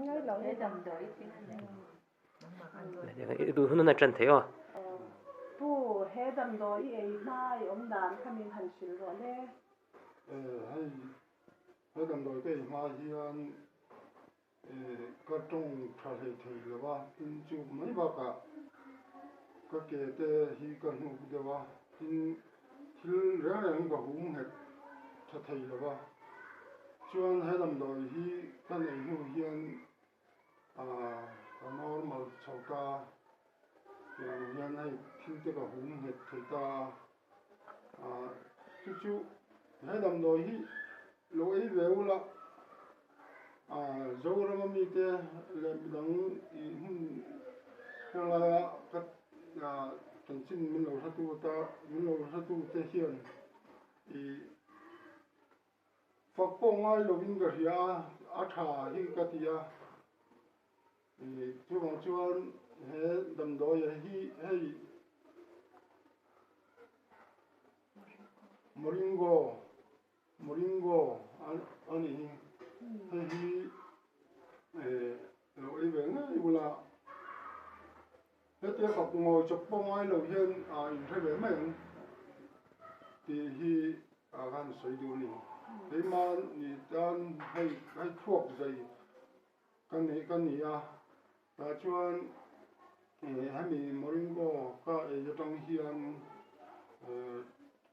I duh hun hun a ṭan thei aw. Pu, he damdawi i ei hma i awm dan kha min han hrilh rawh le. Hei, he damdawi ka ei hma hian ka tawng tha hlei thei lo va, tin chu mai bakah ka ke te hi ka hnuk deuh a, tin thil reng reng ka hum nghet tha thei lo va, chuan he damdawi hi ka neih hnu hian ka normal chho ta, tiang hian hei thil te ka hum nghet thei ta a, chu chu he damdawi hi lo ei ve ula Zorama mite leh midang ih hmun heng laia ka chanchin min lo hretu ta min lo hretu te hian ih fak pawh ngai lovin ka hria a, a tha hi ka ti a, ih chuvang chuan he damdawi hi hei Moringo. Moringo a nih hi, hei hi lo ei ve ngei ula, hetia fak ngawi chawp pawh ngai lo hian a inhre ve mai ang tih hi a kan sawi duh a ni. Keimah ni tan hei hei thluak zai ka nei ka ni a, tah chuan hemi Moringo ka ei atang hian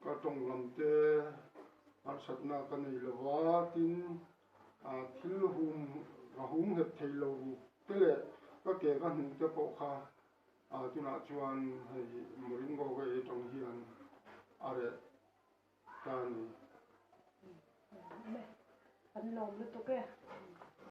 Ka tawng lam te harsatna ka nei lo va, tin thil hum ka hum nghet thei lo te leh ka ke ka hnuh te pawh kha tunah chuan hei Moringo ka ei atang hian a reh ta a ni. An lawm lutuk e.